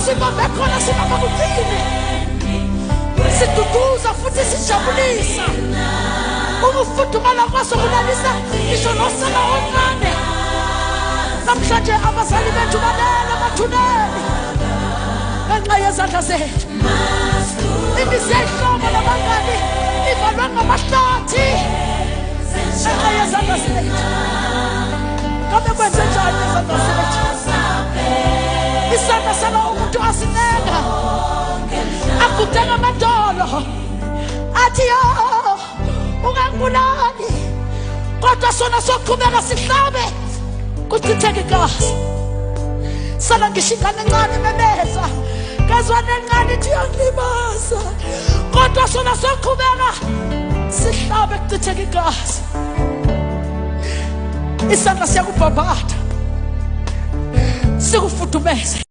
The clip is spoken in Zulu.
sibambe khona, sibamba kuqine, siduduza futhi sijabulisa. Ukufudumala kwaso kulalisa ngisho nosana omncane. Namhlanje abazali bethu balele emathuneni ngenxa yezandla zethu. Imizi yehlobo nabangani ivalwe ngamahlathi ngenxa yezandla zethu. Ngabe kwenze njani ngezandla zethu? Isandla sala umuntu asinenga, agude ngamadolo, athi, "Yo, ungangibulali," kodwa sona soqhubeka sihlabe kuchitheke igazi. Sala ngisho ingane encane imemeza ngezwane encane ithi, "Uyangilimaza," kodwa sona soqhubeka sihlabe kuchitheke igazi. Isandla siyakubhabhatha, sikufudumeze.